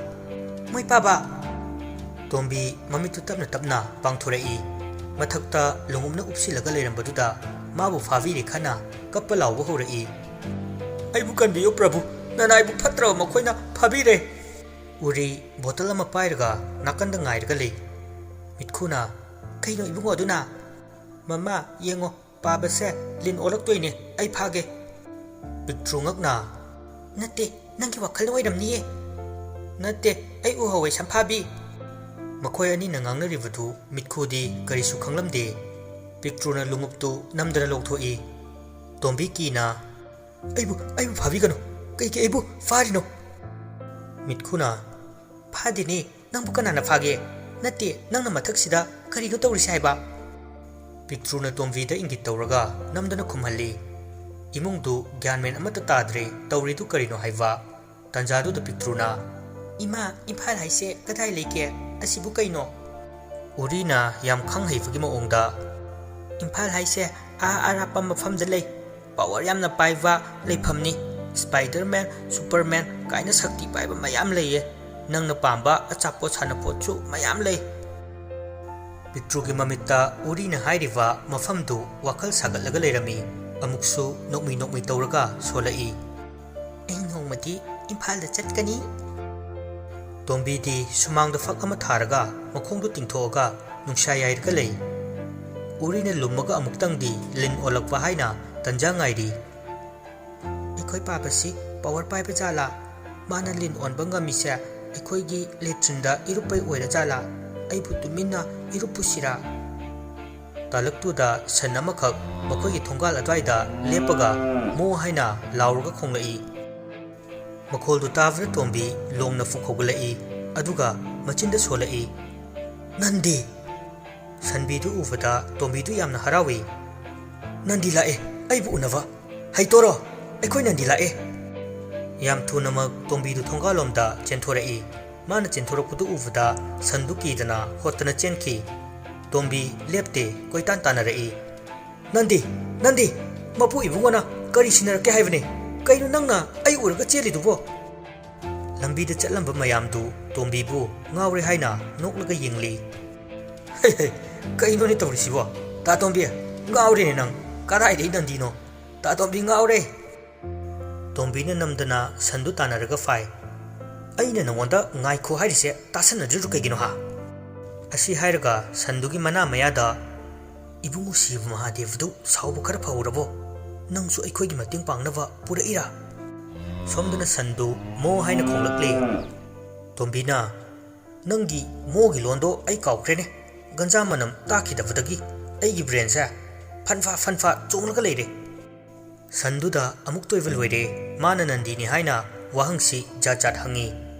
"ꯃꯣꯏ ꯄꯥꯕ!" ꯇꯣꯝꯕꯤ ꯃꯃꯤꯠꯇꯨ ꯇꯞꯅ ꯇꯞꯅ ꯄꯥꯡꯊꯣꯔꯛꯏ꯫ ꯃꯊꯛꯇ ꯂꯣꯡꯎꯞꯅ ꯎꯞꯁꯤꯜꯂꯒ ꯂꯩꯔꯝꯕꯗꯨꯗ ꯃꯥꯕꯨ ꯐꯥꯕꯤꯔꯦ ꯈꯟꯅ ꯀꯞꯄ ꯂꯥꯎꯕ ꯍꯧꯔꯛꯏ꯫ "ꯑꯩꯕꯨ ꯀꯟꯕꯤꯌꯨ ꯄ꯭ꯔꯚꯨ, ꯅꯅꯥꯏꯕꯨ ꯐꯠꯇ꯭ꯔꯕ ꯃꯈꯣꯏꯅ ꯐꯥꯕꯤꯔꯦ!" ꯎꯔꯤ ꯕꯣꯇꯜ ꯑꯃ ꯄꯥꯏꯔꯒ ꯅꯥꯀꯟꯗ ꯉꯥꯏꯔꯒ ꯂꯩ꯫ ꯃꯤꯠꯈꯨꯅ, "ꯀꯩꯅꯣ ꯏꯕꯨꯡꯉꯣ ꯑꯗꯨꯅ?" "ꯃꯃꯥ, ꯌꯦꯡꯉꯣ, ꯄꯥꯕꯁꯦ ꯂꯤꯟ ꯑꯣꯜꯂꯛꯇꯣꯏꯅꯦ, ꯑꯩ ꯐꯥꯒꯦ꯫" ꯄꯤꯛꯇ꯭ꯔꯨ ꯉꯛꯅ, "ꯅꯠꯇꯦ, ꯅꯪꯒꯤ ꯋꯥꯈꯜ ꯑꯣꯏꯔꯝꯅꯤꯌꯦ꯫" "ꯅꯠꯇꯦ, ꯑꯩ ꯎꯍꯧꯋꯦ, ꯁꯝꯐꯥꯕꯤ꯫" ꯃꯈꯣꯏ ꯑꯅꯤꯅ ꯉꯥꯡꯅꯔꯤꯕꯗꯨ ꯃꯤꯠꯈꯨꯗꯤ ꯀꯔꯤꯁꯨ ꯈꯪꯂꯝꯗꯦ꯫ ꯄꯤꯛꯇ꯭ꯔꯨꯅ ꯂꯣꯡꯎꯞꯇꯨ ꯅꯝꯗꯅ ꯂꯧꯊꯣꯛꯏ꯫ ꯇꯣꯝꯕꯤ ꯀꯤꯅ, "ꯑꯩꯕꯨ, ꯑꯩꯕꯨ ꯐꯥꯕꯤꯒꯅꯨ! ꯀꯩꯒꯤ ꯑꯩꯕꯨ ꯐꯥꯔꯤꯅꯣ?" ꯃꯤꯠꯈꯨꯅ, "ꯐꯥꯗꯦꯅꯦ, ꯅꯪꯕꯨ ꯀꯅꯥꯅ ꯐꯥꯒꯦ? ꯅꯠꯇꯦ, ꯅꯪꯅ ꯃꯊꯛꯁꯤꯗ ꯀꯔꯤꯅꯣ ꯇꯧꯔꯤꯁꯦ ꯍꯥꯏꯕ?" ꯄꯤꯛꯇ꯭ꯔꯨꯅ ꯇꯣꯝꯕꯤꯗ ꯏꯪꯒꯤꯠ ꯇꯧꯔꯒ ꯅꯝꯗꯅ ꯈꯨꯝꯍꯜꯂꯤ꯫ ꯏꯃꯨꯡꯗꯨ ꯒ꯭ꯌꯥꯟ ꯃꯦꯟ ꯑꯃꯠꯇ ꯇꯥꯗ꯭ꯔꯦ, ꯇꯧꯔꯤꯗꯨ ꯀꯔꯤꯅꯣ ꯍꯥꯏꯕ꯫ ꯇꯥꯟꯖꯥꯗꯨꯗ ꯄꯤꯛꯇ꯭ꯔꯨꯅ, "ꯏꯃꯥ, ꯏꯝꯐꯥꯜ ꯍꯥꯏꯁꯦ ꯀꯗꯥꯏ ꯂꯩꯒꯦ? ꯑꯁꯤꯕꯨ ꯀꯩꯅꯣ?" ꯎꯔꯤꯅ ꯌꯥꯝ ꯈꯪ ꯍꯩꯕꯒꯤ ꯃꯑꯣꯡꯗ, "ꯏꯝꯐꯥꯜ ꯍꯥꯏꯁꯦ ꯑꯥ ꯑꯔꯥꯞꯄ ꯃꯐꯝꯗ ꯂꯩ꯫ ꯄꯥꯋꯔ ꯌꯥꯝꯅ ꯄꯥꯏꯕ ꯂꯩꯐꯝꯅꯤ꯫ ꯁ꯭ꯄꯥꯏꯗꯔꯃꯦꯟ, ꯁꯨꯄꯔꯃꯦꯟ ꯀꯥꯏꯅ ꯁꯛꯇꯤ ꯄꯥꯏꯕ ꯃꯌꯥꯝ ꯂꯩꯌꯦ꯫ ꯅꯪꯅ ꯄꯥꯝꯕ ꯑꯆꯥꯄꯣꯠ ꯁꯥꯟꯅꯄꯣꯠꯁꯨ ꯃꯌꯥꯝ ꯂꯩ꯫ ꯄꯤꯇ꯭ꯔꯨꯒꯤ ꯃꯃꯤꯠꯇ ꯎꯔꯤꯅ ꯍꯥꯏꯔꯤꯕ ꯃꯐꯝꯗꯨ ꯋꯥꯈꯜ ꯁꯥꯒꯠꯂꯒ ꯂꯩꯔꯝꯃꯤ꯫ ꯑꯃꯨꯛꯁꯨ ꯅꯣꯛꯃꯤ ꯅꯣꯛꯃꯤ ꯇꯧꯔꯒ ꯁꯣꯜꯂꯛꯏ꯫ ꯑꯩ ꯅꯣꯡꯃꯗꯤ ꯏꯝꯐꯥꯜꯗ ꯆꯠꯀꯅꯤ꯫ ꯇꯣꯝꯕꯤꯗꯤ ꯁꯨꯃꯥꯡꯗ ꯐꯛ ꯑꯃ ꯊꯥꯔꯒ ꯃꯈꯣꯡꯗꯨ ꯇꯤꯡꯊꯣꯛꯑꯒ ꯅꯨꯡꯁꯥ ꯌꯥꯏꯔꯒ ꯂꯩ꯫ ꯎꯔꯤꯅ ꯂꯨꯝꯃꯒ ꯑꯃꯨꯛꯇꯪꯗꯤ ꯂꯤꯟ ꯑꯣꯜꯂꯛꯄ ꯍꯥꯏꯅ ꯇꯟꯖꯥ ꯉꯥꯏꯔꯤ꯫ ꯑꯩꯈꯣꯏ ꯄꯥꯕꯁꯤ ꯄꯋꯥꯔ ꯄꯥꯏꯕ ꯖꯥꯠꯂꯥ? ꯃꯥꯅ ꯂꯤꯟ ꯑꯣꯟꯕ ꯉꯝꯃꯤꯁꯦ ꯑꯩꯈꯣꯏꯒꯤ ꯂꯦꯇ꯭ꯔꯤꯟꯗ ꯏꯔꯨꯞꯄꯩ ꯑꯣꯏꯔ ꯖꯥꯠꯂꯥ? ꯑꯩꯕꯨ ꯇꯨꯃꯤꯟꯅ ꯏꯔꯨꯞꯄꯨꯁꯤꯔꯥ? ꯇꯥꯂꯛꯇꯨꯗ ꯁꯟ ꯑꯃꯈꯛ ꯃꯈꯣꯏꯒꯤ ꯊꯣꯡꯒꯥꯜ ꯑꯗ꯭ꯋꯥꯏꯗ ꯂꯦꯞꯄꯒ ꯃꯣ ꯍꯥꯏꯅ ꯂꯥꯎꯔꯒ ꯈꯣꯡꯂꯛꯏ꯫ ꯃꯈꯣꯜꯗꯨ ꯇꯥꯕꯗ ꯇꯣꯝꯕꯤ ꯂꯣꯡꯅ ꯐꯨꯛ ꯍꯧꯒꯠꯂꯛꯏ, ꯑꯗꯨꯒ ꯃꯆꯤꯟꯗ ꯁꯣꯜꯂꯛꯏ, "ꯅꯟꯗꯤ!" ꯁꯟꯕꯤꯗꯨ ꯎꯕꯗ ꯇꯣꯝꯕꯤꯗꯨ ꯌꯥꯝꯅ ꯍꯔꯥꯎꯏ꯫ "ꯅꯟꯗꯤ ꯂꯥꯛꯑꯦ, ꯑꯩꯕꯨ ꯎꯅꯕ꯫ ꯍꯩꯇꯣꯔꯣ, ꯑꯩꯈꯣꯏ ꯅꯟꯗꯤ ꯂꯥꯛꯑꯦ!" ꯌꯥꯝ ꯊꯨꯅꯃꯛ ꯇꯣꯝꯕꯤꯗꯨ ꯊꯣꯡꯒꯥꯜꯂꯣꯝꯗ ꯆꯦꯟꯊꯣꯔꯛꯏ꯫ ꯃꯥꯅ ꯆꯦꯟꯊꯣꯔꯛꯄꯗꯨ ꯎꯕꯗ ꯁꯟꯗꯨ ꯀꯤꯗꯅ ꯍꯣꯠꯇꯅ ꯆꯦꯟꯈꯤ꯫ ꯇꯣꯝꯕꯤ ꯂꯦꯞꯇꯦ, ꯀꯣꯏꯇꯥꯟ ꯇꯥꯟꯅꯔꯛꯏ꯫ "ꯅꯟꯗꯤ, ꯅꯟꯗꯤ, ꯃꯄꯨ ꯏꯕꯨꯡꯉꯣꯅ ꯀꯔꯤ ꯁꯤꯟꯅꯔꯛꯀꯦ ꯍꯥꯏꯕꯅꯤ? ꯀꯩꯅꯣ ꯅꯪꯅ ꯑꯩ ꯎꯔꯒ ꯆꯦꯜꯂꯤꯗꯨꯕꯣ?" ꯂꯝꯕꯤꯗ ꯆꯠꯂꯝꯕ ꯃꯌꯥꯝꯗꯨ ꯇꯣꯝꯕꯤꯕꯨ ꯉꯥꯎꯔꯦ ꯍꯥꯏꯅ ꯅꯣꯛꯂꯒ ꯌꯦꯡꯂꯤ꯫ "ꯍꯩ ꯍꯩ, ꯀꯩꯅꯣꯅꯦ ꯇꯧꯔꯤꯁꯤꯕꯣ? ꯇꯥ ꯇꯣꯝꯕꯤ, ꯉꯥꯎꯔꯦꯅꯦ ꯅꯪ꯫ ꯀꯗꯥꯏꯗꯒꯤ ꯅꯟꯗꯤꯅꯣ? ꯇꯥ ꯇꯣꯝꯕꯤ ꯉꯥꯎꯔꯦ!" ꯇꯣꯝꯕꯤꯅ ꯅꯝꯗꯅ ꯁꯟꯗꯨ ꯇꯥꯟꯅꯔꯒ ꯐꯥꯏ꯫ "ꯑꯩꯅ ꯅꯉꯣꯟꯗ ꯉꯥꯏꯈꯣ ꯍꯥꯏꯔꯤꯁꯦ ꯇꯥꯁꯟꯅꯗ꯭ꯔꯤꯗꯨ ꯀꯩꯒꯤꯅꯣ ꯍꯥ?" ꯑꯁꯤ ꯍꯥꯏꯔꯒ ꯁꯟꯗꯨꯒꯤ ꯃꯅꯥ ꯃꯌꯥꯗ, "ꯏꯕꯨꯡꯉꯣ ꯁꯤꯕ ꯃꯍꯥꯗꯦꯕꯗꯨ ꯁꯥꯎꯕ ꯈꯔ ꯐꯍꯧꯔꯕꯣ? ꯅꯪꯁꯨ ꯑꯩꯈꯣꯏꯒꯤ ꯃꯇꯦꯡ ꯄꯥꯡꯅꯕ ꯄꯨꯔꯛꯏꯔꯥ?" ꯁꯣꯝꯗꯅ ꯁꯟꯗꯨ ꯃꯣ ꯍꯥꯏꯅ ꯈꯣꯡꯂꯛꯂꯤ꯫ ꯇꯣꯝꯕꯤꯅ, "ꯅꯪꯒꯤ ꯃꯣꯒꯤ ꯂꯣꯟꯗꯣ ꯑꯩ ꯀꯥꯎꯈ꯭ꯔꯦꯅꯦ꯫ ꯒꯟꯖꯥ ꯃꯅꯝ ꯇꯥꯈꯤꯗꯕꯗꯒꯤ ꯑꯩꯒꯤ ꯕ꯭ꯔꯦꯟꯁꯦ ꯐꯟꯐꯥ ꯐꯟꯐꯥ ꯆꯣꯡꯂꯒ ꯂꯩꯔꯦ꯫" ꯁꯟꯗꯨꯗ ꯑꯃꯨꯛ ꯇꯣꯏꯕ ꯂꯣꯏꯔꯦ꯫ ꯃꯥꯅ ꯅꯟꯗꯤꯅꯤ ꯍꯥꯏꯅ ꯋꯥꯍꯪꯁꯤ ꯖꯥꯠ ꯖꯥꯠ ꯍꯪꯉꯤ꯫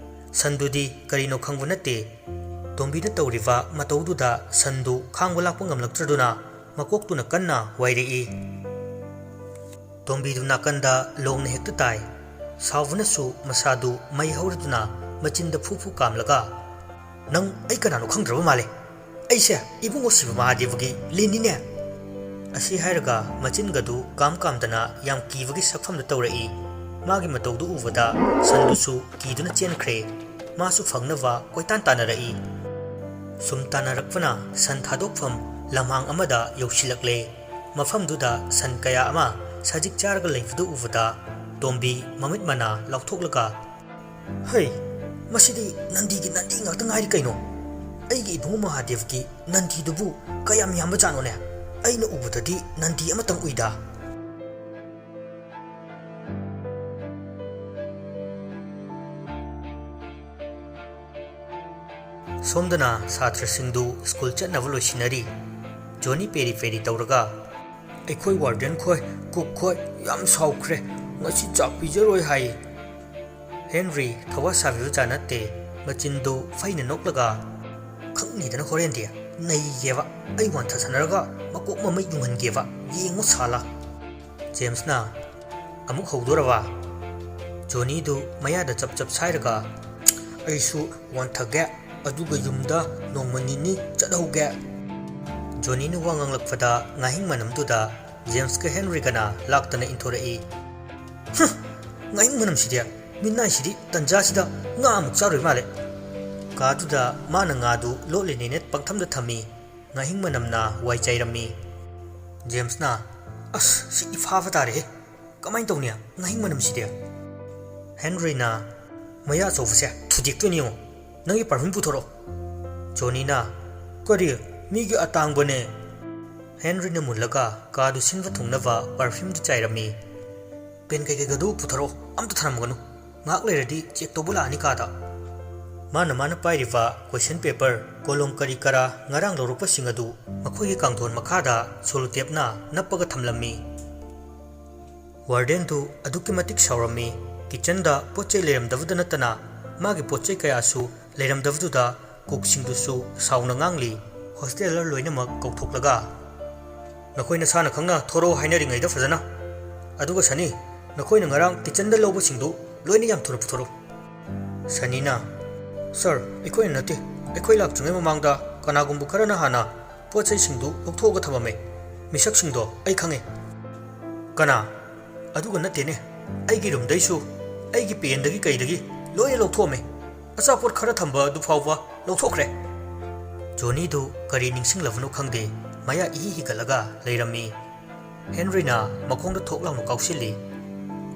ꯁꯟꯗꯨꯗꯤ ꯀꯔꯤꯅꯣ ꯈꯪꯕ ꯅꯠꯇꯦ꯫ ꯇꯣꯝꯕꯤꯅ ꯇꯧꯔꯤꯕ ꯃꯇꯧꯗꯨꯗ ꯁꯟꯗꯨ ꯈꯥꯡꯕ ꯂꯥꯛꯄ ꯉꯝꯂꯛꯇ꯭ꯔꯗꯨꯅ ꯃꯀꯣꯛꯇꯨꯅ ꯀꯟꯅ ꯋꯥꯏꯔꯛꯏ꯫ ꯇꯣꯝꯕꯤꯗꯨ ꯅꯥꯀꯟꯗ ꯂꯣꯡꯅ ꯍꯦꯛꯇ ꯇꯥꯏ꯫ ꯁꯥꯎꯕꯅꯁꯨ ꯃꯁꯥꯗꯨ ꯃꯩ ꯍꯧꯔꯗꯨꯅ ꯃꯆꯤꯟꯗ ꯐꯨ ꯐꯨ ꯀꯥꯝꯂꯒ, "ꯅꯪ ꯑꯩ ꯀꯅꯥꯅꯣ ꯈꯪꯗ꯭ꯔꯕ ꯃꯥꯜꯂꯦ꯫ ꯑꯩꯁꯦ ꯏꯕꯨꯡꯉꯣ ꯁꯤꯕ ꯃꯍꯥꯗꯦꯕꯒꯤ ꯂꯤꯟꯅꯤꯅꯦ!" ꯑꯁꯤ ꯍꯥꯏꯔꯒ ꯃꯆꯤꯟꯒꯗꯨ ꯀꯥꯝ ꯀꯥꯝꯗꯅ ꯌꯥꯝ ꯀꯤꯕꯒꯤ ꯁꯛꯐꯝꯗ ꯇꯧꯔꯛꯏ꯫ ꯃꯥꯒꯤ ꯃꯇꯧꯗꯨ ꯎꯕꯗ ꯁꯟꯗꯨꯁꯨ ꯀꯤꯗꯨꯅ ꯆꯦꯟꯈ꯭ꯔꯦ꯫ ꯃꯥꯁꯨ ꯐꯪꯅꯕ ꯀꯣꯏꯇꯥꯟ ꯇꯥꯟꯅꯔꯛꯏ꯫ ꯁꯨꯝ ꯇꯥꯟꯅꯔꯛꯄꯅ ꯁꯟ ꯊꯥꯗꯣꯛꯐꯝ ꯂꯝꯍꯥꯡ ꯑꯃꯗ ꯌꯧꯁꯤꯜꯂꯛꯂꯦ꯫ ꯃꯐꯝꯗꯨꯗ ꯁꯟ ꯀꯌꯥ ꯑꯃ ꯁꯖꯤꯛ ꯆꯥꯔꯒ ꯂꯩꯕꯗꯨ ꯎꯕꯗ ꯇꯣꯝꯕꯤ ꯃꯃꯤꯠ ꯃꯅꯥ ꯂꯥꯎꯊꯣꯛꯂꯒ, "ꯍꯩ, ꯃꯁꯤꯗꯤ ꯅꯟꯗꯤꯒꯤ ꯅꯟꯗꯤ ꯉꯥꯛꯇ ꯉꯥꯏꯔꯤ ꯀꯩꯅꯣ? ꯑꯩꯒꯤ ꯏꯕꯨꯡꯉꯣ ꯃꯍꯥꯗꯦꯕꯒꯤ ꯅꯟꯗꯤꯗꯨꯕꯨ ꯀꯌꯥꯝ ꯌꯥꯝꯕ ꯖꯥꯠꯅꯣꯅꯦ? ꯑꯩꯅ ꯎꯕꯗꯗꯤ ꯅꯟꯗꯤ ꯑꯃꯇꯪ ꯎꯏꯗ"꯫ ꯁꯣꯝꯗꯅ ꯁꯥꯇ꯭ꯔꯁꯤꯡꯗꯨ ꯁ꯭ꯀꯨꯜ ꯆꯠꯅꯕ ꯂꯣꯏꯁꯤꯟꯅꯔꯤ꯫ ꯖꯣꯅꯤ ꯄꯦꯔꯤ ꯄꯦꯔꯤ ꯇꯧꯔꯒ, "ꯑꯩꯈꯣꯏ ꯋꯥꯔꯗꯦꯟ ꯈꯣꯏ, ꯀꯨꯛ ꯈꯣꯏ ꯌꯥꯝ ꯁꯥꯎꯈ꯭ꯔꯦ, ꯉꯁꯤ ꯆꯥꯛ ꯄꯤꯖꯔꯣꯏ ꯍꯥꯏ"꯫ ꯍꯦꯟꯔꯤ ꯊꯋꯥ ꯁꯥꯕꯤꯕ ꯖꯥꯠ ꯅꯠꯇꯦ꯫ ꯃꯆꯤꯟꯗꯨ ꯐꯩꯅ ꯅꯣꯛꯂꯒ, "ꯈꯪꯅꯤꯗꯅ ꯍꯣꯔꯦꯟꯗꯤ ꯅꯩꯒꯦꯕ, ꯑꯩ ꯋꯥꯟꯊ ꯁꯥꯟꯅꯔꯒ ꯃꯀꯣꯛ ꯃꯃꯩ ꯌꯨꯡꯍꯟꯒꯦꯕ, ꯌꯦꯡꯉꯨ ꯁꯥꯂꯥ"꯫ ꯖꯦꯝꯁꯅ ꯑꯃꯨꯛ ꯍꯧꯗꯣꯔꯕ? ꯖꯣꯅꯤꯗꯨ ꯃꯌꯥꯗ ꯆꯞ ꯆꯞ ꯁꯥꯏꯔꯒ, "ꯑꯩꯁꯨ ꯋꯥꯟꯊꯒꯦ, ꯑꯗꯨꯒ ꯌꯨꯝꯗ ꯅꯣꯡꯃ ꯅꯤꯅꯤ ꯆꯠꯍꯧꯒꯦ"꯫ ꯖꯣꯅꯤꯅ ꯋꯥ ꯉꯥꯡꯂꯛꯄꯗ ꯉꯥꯍꯤꯡ ꯃꯅꯝꯗꯨꯗ ꯖꯦꯝꯁꯀ ꯍꯦꯟꯔꯤꯒꯅ ꯂꯥꯛꯇꯅ ꯏꯟꯊꯣꯔꯛꯏ꯫ "ꯍꯨꯝ, ꯉꯥꯍꯤꯡ ꯃꯅꯝꯁꯤꯗꯤ, ꯃꯤꯅꯥꯏꯁꯤꯗꯤ ꯇꯟꯖꯥꯁꯤꯗ ꯉꯥ ꯑꯃꯨꯛ ꯆꯥꯔꯣꯏ ꯃꯥꯜꯂꯦ"꯫ ꯀꯥꯗꯨꯗ ꯃꯥꯅ ꯉꯥꯗꯨ ꯂꯣꯠꯂꯤꯅꯦꯅ ꯄꯪꯊꯝꯗ ꯊꯝꯃꯤ꯫ ꯉꯥꯍꯤꯡ ꯃꯅꯝꯅ ꯋꯥꯏ ꯆꯥꯏꯔꯝꯃꯤ꯫ ꯖꯦꯝꯁꯅ, "ꯑꯁ, ꯁꯤ ꯏꯐꯥꯕ ꯇꯥꯔꯦꯍꯦ꯫ ꯀꯃꯥꯏꯅ ꯇꯧꯅꯤ? ꯉꯥꯍꯤꯡ ꯃꯅꯝꯁꯤꯗꯤ"꯫ ꯍꯦꯟꯔꯤꯅ, "ꯃꯌꯥ ꯑꯆꯧꯕꯁꯦ ꯊꯨꯗꯦꯛꯇꯣꯏꯅꯤ ꯌꯦꯡꯉꯣ꯫ ꯅꯪꯒꯤ ꯄꯔꯐ꯭ꯌꯨꯝ ꯄꯨꯊꯣꯔꯛꯑꯣ"꯫ ꯖꯣꯅꯤꯅ, "ꯀꯔꯤ? ꯃꯤꯒꯤ ꯑꯇꯥꯡꯕꯅꯦ"꯫ ꯍꯦꯟꯔꯤꯅ ꯃꯨꯜꯂꯒ ꯀꯥꯗꯨ ꯁꯤꯟꯕ ꯊꯨꯡꯅꯕ ꯄꯔꯐ꯭ꯌꯨꯝꯗꯨ ꯆꯥꯏꯔꯝꯃꯤ꯫ "ꯄꯦꯟ ꯀꯩꯀꯩꯒꯗꯨ ꯄꯨꯊꯣꯔꯛꯑꯣ, ꯑꯝꯇ ꯊꯅꯝꯒꯅꯨ꯫ ꯉꯥꯏꯍꯥꯛ ꯂꯩꯔꯗꯤ ꯆꯦꯛ ꯇꯧꯕ ꯂꯥꯛꯑꯅꯤ ꯀꯥꯗ"꯫ ꯃꯥꯅ ꯃꯥꯅ ꯄꯥꯏꯔꯤꯕ ꯀꯣꯏꯁꯟ ꯄꯦꯄꯔ, ꯀꯣꯂꯣꯝ ꯀꯔꯤ ꯀꯔꯥ ꯉꯔꯥꯡ ꯂꯧꯔꯛꯄꯁꯤꯡ ꯑꯗꯨ ꯃꯈꯣꯏꯒꯤ ꯀꯥꯡꯊꯣꯟ ꯃꯈꯥꯗ ꯁꯣꯂꯨꯇꯦꯞꯅ ꯅꯞꯄꯒ ꯊꯝꯂꯝꯃꯤ꯫ ꯋꯥꯔꯗꯦꯟꯗꯨ ꯑꯗꯨꯛꯀꯤ ꯃꯇꯤꯛ ꯁꯥꯎꯔꯝꯃꯤ꯫ ꯀꯤꯆꯟꯗ ꯄꯣꯠ ꯆꯩ ꯂꯩꯔꯝꯗꯕꯗ ꯅꯠꯇꯅ ꯃꯥꯒꯤ ꯄꯣꯠ ꯆꯩ ꯀꯌꯥꯁꯨ ꯂꯩꯔꯝꯗꯕꯗꯨꯗ ꯀꯨꯛꯁꯤꯡꯗꯨꯁꯨ ꯁꯥꯎꯅ ꯉꯥꯡꯂꯤ꯫ ꯍꯣꯁꯇꯦꯂꯔ ꯂꯣꯏꯅꯃꯛ ꯀꯧꯊꯣꯛꯂꯒ, "ꯅꯈꯣꯏ ꯅꯁꯥꯅ ꯈꯪꯅ ꯊꯣꯔꯛꯑꯣ ꯍꯥꯏꯅꯔꯤꯉꯩꯗ ꯐꯖꯅ꯫ ꯑꯗꯨꯒ ꯁꯅꯤ, ꯅꯈꯣꯏꯅ ꯉꯔꯥꯡ ꯀꯤꯆꯟꯗ ꯂꯧꯕꯁꯤꯡꯗꯨ ꯂꯣꯏꯅ ꯌꯥꯝ ꯊꯨꯅ ꯄꯨꯊꯣꯔꯛꯎ"꯫ ꯁꯅꯤꯅ, "ꯁꯥꯔ, ꯑꯩꯈꯣꯏꯅ ꯅꯠꯇꯦ꯫ ꯑꯩꯈꯣꯏ ꯂꯥꯛꯇ꯭ꯔꯤꯉꯩ ꯃꯃꯥꯡꯗ ꯀꯅꯥꯒꯨꯝꯕ ꯈꯔꯅ ꯍꯥꯟꯅ ꯄꯣꯠ ꯆꯩꯁꯤꯡꯗꯨ ꯂꯧꯊꯣꯛꯑꯒ ꯊꯝꯃꯝꯃꯦ꯫ ꯃꯤꯁꯛꯁꯤꯡꯗꯣ ꯑꯩ ꯈꯪꯉꯦ"꯫ "ꯀꯅꯥ? ꯑꯗꯨꯒ ꯅꯠꯇꯦꯅꯦ, ꯑꯩꯒꯤ ꯔꯨꯝꯗꯩꯁꯨ, ꯑꯩꯒꯤ ꯄꯦꯟꯗꯒꯤ ꯀꯩꯗꯒꯤ ꯂꯣꯏꯅ ꯂꯧꯊꯣꯛꯑꯝꯃꯦ꯫ ꯑꯆꯥꯄꯣꯠ ꯈꯔ ꯊꯝꯕ ꯑꯗꯨ ꯐꯥꯎꯕ ꯂꯧꯊꯣꯛꯈ꯭ꯔꯦ꯫ ꯖꯣꯅꯤꯗꯨ ꯀꯔꯤ ꯅꯤꯡꯁꯤꯡꯂꯕꯅꯣ ꯈꯪꯗꯦ, ꯃꯌꯥ ꯏꯍꯤ ꯍꯤꯒꯠꯂꯒ ꯂꯩꯔꯝꯃꯤ꯫ ꯍꯦꯟꯔꯤꯅ ꯃꯈꯣꯡꯗ ꯊꯣꯛ ꯂꯥꯎꯅ ꯀꯥꯎꯁꯤꯜꯂꯤ꯫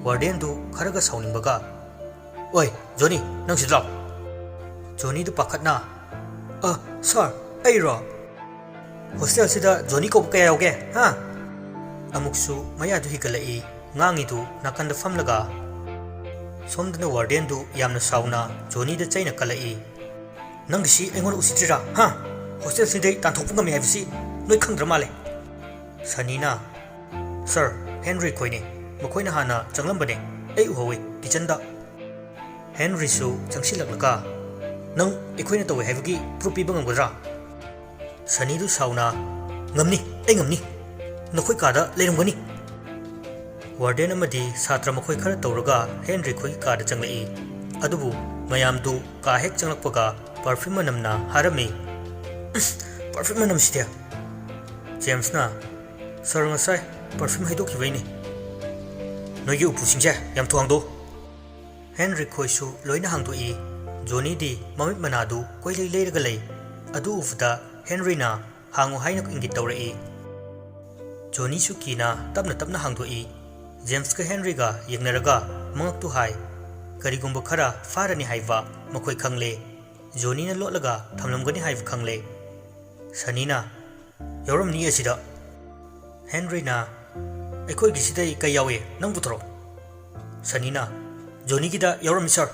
ꯋꯥꯔꯗꯦꯟꯗꯨ ꯈꯔꯒ ꯁꯥꯎꯅꯤꯡꯕꯒ, "ꯑꯣꯏ, ꯖꯣꯅꯤ, ꯅꯪ ꯁꯤꯗ ꯂꯥꯎ!" ꯖꯣꯅꯤꯗꯨ ꯄꯥꯈꯠꯅ, "ꯑ, ꯁꯥꯔ, ꯑꯩꯔꯣ? ꯍꯣꯁꯇꯦꯜꯁꯤꯗ ꯖꯣꯅꯤ ꯀꯧꯕ ꯀꯌꯥ ꯌꯥꯎꯒꯦ, ꯍꯥ?" ꯑꯃꯨꯛꯁꯨ ꯃꯌꯥꯗꯨ ꯍꯤꯒꯠꯂꯛꯏ꯫ ꯉꯥꯡꯉꯤꯗꯨ ꯅꯥꯀꯟꯗ ꯐꯝꯂꯒ꯫ ꯁꯣꯝꯗꯅ ꯋꯥꯔꯗꯦꯟꯗꯨ ꯌꯥꯝꯅ ꯁꯥꯎꯅ ꯖꯣꯅꯤꯗ ꯆꯩꯅ ꯀꯜꯂꯛꯏ꯫ "ꯅꯪꯒꯤꯁꯤ ꯑꯩꯉꯣꯟꯗ ꯎꯁꯤꯠꯇ꯭ꯔꯤꯔꯥ, ꯍꯥ? ꯍꯣꯁꯇꯦꯜꯁꯤꯗꯩ ꯇꯥꯟꯊꯣꯛꯄ ꯉꯝꯃꯤ ꯍꯥꯏꯕꯁꯤ ꯅꯣꯏ ꯈꯪꯗ꯭ꯔ ꯃꯥꯜꯂꯦ?" ꯁꯅꯤꯅ, "ꯁꯥꯔ, ꯍꯦꯟꯔꯤ ꯈꯣꯏꯅꯦ꯫ ꯃꯈꯣꯏꯅ ꯍꯥꯟꯅ ꯆꯪꯂꯝꯕꯅꯦ꯫ ꯑꯩ ꯎꯍꯧꯋꯤ, ꯀꯤꯆꯟꯗ꯫" ꯍꯦꯟꯔꯤꯁꯨ ꯆꯪꯁꯤꯜꯂꯛꯂꯒ, "ꯅꯪ ꯑꯩꯈꯣꯏꯅ ꯇꯧꯋꯦ ꯍꯥꯏꯕꯒꯤ ꯄ꯭ꯔꯨꯐ ꯄꯤꯕ ꯉꯝꯒꯗ꯭ꯔꯥ?" ꯁꯅꯤꯗꯨ ꯁꯥꯎꯅ, "ꯉꯝꯅꯤ, ꯑꯩ ꯉꯝꯅꯤ꯫ ꯅꯈꯣꯏ ꯀꯥꯗ ꯂꯩꯔꯝꯒꯅꯤ꯫" ꯋꯥꯔꯗꯦꯟ ꯑꯃꯗꯤ ꯁꯥꯇ꯭ꯔ ꯃꯈꯣꯏ ꯈꯔ ꯇꯧꯔꯒ ꯍꯦꯟꯔꯤ ꯈꯣꯏꯒꯤ ꯀꯥꯗ ꯆꯪꯂꯛꯏ꯫ ꯑꯗꯨꯕꯨ ꯃꯌꯥꯝꯗꯨ ꯀꯥ ꯍꯦꯛ ꯆꯪꯂꯛꯄꯒ ꯄꯔꯐ꯭ꯌꯨꯝ ꯃꯅꯝꯅ ꯍꯥꯔꯝꯃꯤ꯫ "ꯎꯝ, ꯄꯔꯐ꯭ꯌꯨꯝ ꯃꯅꯝꯁꯤꯗꯤ!" ꯖꯦꯝꯁꯅ, "ꯁꯥꯔ, ꯉꯁꯥꯏ ꯄꯔꯐ꯭ꯌꯨꯝ ꯍꯩꯗꯣꯛꯈꯤꯕꯩꯅꯤ꯫ ꯅꯣꯏꯒꯤ ꯎꯄꯨꯁꯤꯡꯁꯦ ꯌꯥꯝ ꯊꯨ ꯍꯥꯡꯗꯣꯛꯎ꯫" ꯍꯦꯟꯔꯤ ꯈꯣꯏꯁꯨ ꯂꯣꯏꯅ ꯍꯥꯡꯗꯣꯛꯏ꯫ ꯖꯣꯅꯤꯗꯤ ꯃꯃꯤꯠ ꯃꯅꯥꯗꯨ ꯀꯣꯏꯂꯩ ꯂꯩꯔꯒ ꯂꯩ꯫ ꯑꯗꯨ ꯎꯕꯗ ꯍꯦꯟꯔꯤꯅ, "ꯍꯥꯡꯉꯨ" ꯍꯥꯏꯅ ꯏꯪꯒꯤꯠ ꯇꯧꯔꯛꯏ꯫ ꯖꯣꯅꯤꯁꯨ ꯀꯤꯅ ꯇꯞꯅ ꯇꯞꯅ ꯍꯥꯡꯗꯣꯛꯏ꯫ ꯖꯦꯝꯁꯀ ꯍꯦꯟꯔꯤꯒ ꯌꯦꯡꯅꯔꯒ ꯃꯉꯛꯇꯨ ꯍꯥꯏ꯫ ꯀꯔꯤꯒꯨꯝꯕ ꯈꯔ ꯐꯥꯔꯅꯤ ꯍꯥꯏꯕ ꯃꯈꯣꯏ ꯈꯪꯂꯦ꯫ ꯖꯣꯅꯤꯅ ꯂꯣꯠꯂꯒ ꯊꯝꯂꯝꯒꯅꯤ ꯍꯥꯏꯕ ꯈꯪꯂꯦ꯫ ꯁꯅꯤꯅ, "ꯌꯥꯎꯔꯝꯅꯤ ꯑꯁꯤꯗ꯫" ꯍꯦꯟꯔꯤꯅ, "ꯑꯩꯈꯣꯏꯒꯤꯁꯤꯗꯩ ꯀꯩ ꯌꯥꯎꯏ? ꯅꯪ ꯄꯨꯊꯣꯔꯛꯑꯣ꯫" ꯁꯅꯤꯅ, "ꯖꯣꯅꯤꯒꯤꯗ ꯌꯥꯎꯔꯝꯃꯤ, ꯁꯥꯔ꯫"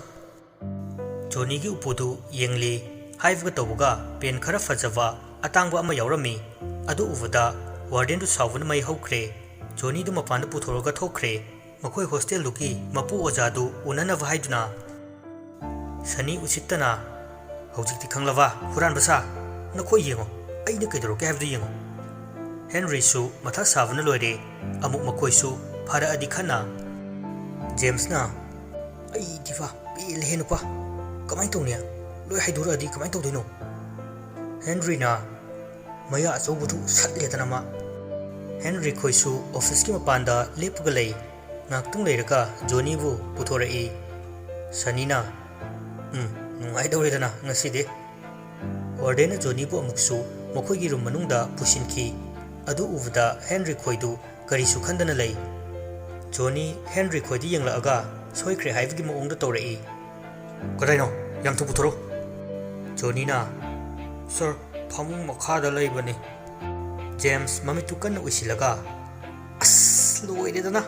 ꯖꯣꯅꯤꯒꯤ ꯎꯄꯨꯗꯨ ꯌꯦꯡꯂꯤ꯫ ꯍꯥꯏꯕꯒ ꯇꯧꯕꯒ ꯄꯦꯟ ꯈꯔ ꯐꯖꯕ ꯑꯇꯥꯡꯕ ꯑꯃ ꯌꯥꯎꯔꯝꯃꯤ꯫ ꯑꯗꯨ ꯎꯕꯗ ꯋꯥꯔꯗꯦꯟꯗꯨ ꯁꯥꯎꯕꯅ ꯃꯩ ꯍꯧꯈ꯭ꯔꯦ꯫ ꯖꯣꯅꯤꯗꯨ ꯃꯄꯥꯟꯗ ꯄꯨꯊꯣꯔꯒ ꯊꯣꯛꯈ꯭ꯔꯦ꯫ ꯃꯈꯣꯏ ꯍꯣꯁꯇꯦꯜꯗꯨꯒꯤ ꯃꯄꯨ ꯑꯣꯖꯥꯗꯨ ꯎꯅꯅꯕ ꯍꯥꯏꯗꯨꯅ꯫ ꯁꯅꯤ ꯎꯁꯤꯠꯇꯅ, "ꯍꯧꯖꯤꯛꯇꯤ ꯈꯪꯂꯕ, ꯍꯨꯔꯥꯟꯕ ꯁꯥ? ꯅꯈꯣꯏ ꯌꯦꯡꯉꯣ, ꯑꯩꯅ ꯀꯩꯗꯧꯔꯛꯀꯦ ꯍꯥꯏꯕꯗꯨ ꯌꯦꯡꯉꯣ꯫" ꯍꯦꯟꯔꯤꯁꯨ ꯃꯊꯥ ꯁꯥꯕꯅ ꯂꯣꯏꯔꯦ꯫ ꯑꯃꯨꯛ ꯃꯈꯣꯏꯁꯨ ꯐꯥꯔꯛꯑꯗꯤ ꯈꯟꯅ꯫ ꯖꯦꯝꯁꯅ, "ꯑꯩꯗꯤꯕ ꯄꯦꯜꯂꯦꯍꯦ ꯅꯨꯄꯥ, ꯀꯃꯥꯏꯅ ꯇꯧꯅꯤ? ꯂꯣꯏ ꯍꯥꯏꯗꯣꯔꯛꯑꯗꯤ ꯀꯃꯥꯏꯅ ꯇꯧꯗꯣꯏꯅꯣ?" ꯍꯦꯟꯔꯤꯅ ꯃꯌꯥ ꯑꯆꯧꯕꯗꯨ ꯁꯠꯂꯦꯗꯅ ꯃꯥ꯫ ꯍꯦꯟꯔꯤ ꯈꯣꯏꯁꯨ ꯑꯣꯐꯤꯁꯀꯤ ꯃꯄꯥꯟꯗ ꯂꯦꯞꯄꯒ ꯂꯩ꯫ ꯉꯥꯏꯍꯥꯛꯇꯪ ꯂꯩꯔꯒ ꯖꯣꯅꯤꯕꯨ ꯄꯨꯊꯣꯔꯛꯏ꯫ ꯁꯅꯤꯅ, "ꯎꯝ, ꯅꯨꯡꯉꯥꯏꯗꯧꯔꯦꯗꯅ ꯉꯁꯤꯗꯤ"꯫ ꯋꯥꯔꯗꯦꯟꯅ ꯖꯣꯅꯤꯕꯨ ꯑꯃꯨꯛꯁꯨ ꯃꯈꯣꯏꯒꯤ ꯔꯨꯝ ꯃꯅꯨꯡꯗ ꯄꯨꯁꯤꯟꯈꯤ꯫ ꯑꯗꯨ ꯎꯕꯗ ꯍꯦꯟꯔꯤ ꯈꯣꯏꯗꯨ ꯀꯔꯤꯁꯨ ꯈꯟꯗꯅ ꯂꯩ꯫ ꯖꯣꯅꯤ ꯍꯦꯟꯔꯤ ꯈꯣꯏꯗ ꯌꯦꯡꯂꯛꯑꯒ ꯁꯣꯏꯈ꯭ꯔꯦ ꯍꯥꯏꯕꯒꯤ ꯃꯑꯣꯡꯗ ꯇꯧꯔꯛꯏ꯫ "ꯀꯗꯥꯏꯅꯣ? ꯌꯥꯝ ꯊꯨ ꯄꯨꯊꯣꯔꯛꯎ"꯫ ꯖꯣꯅꯤꯅ, "ꯁꯥꯔ, ꯐꯃꯨꯡ ꯃꯈꯥꯗ ꯂꯩꯕꯅꯤ"꯫ ꯖꯦꯝꯁ ꯃꯃꯤꯠꯇꯨ ꯀꯟꯅ ꯎꯏꯁꯤꯜꯂꯒ, "ꯑꯁ, ꯂꯣꯏꯔꯦꯗꯅ"꯫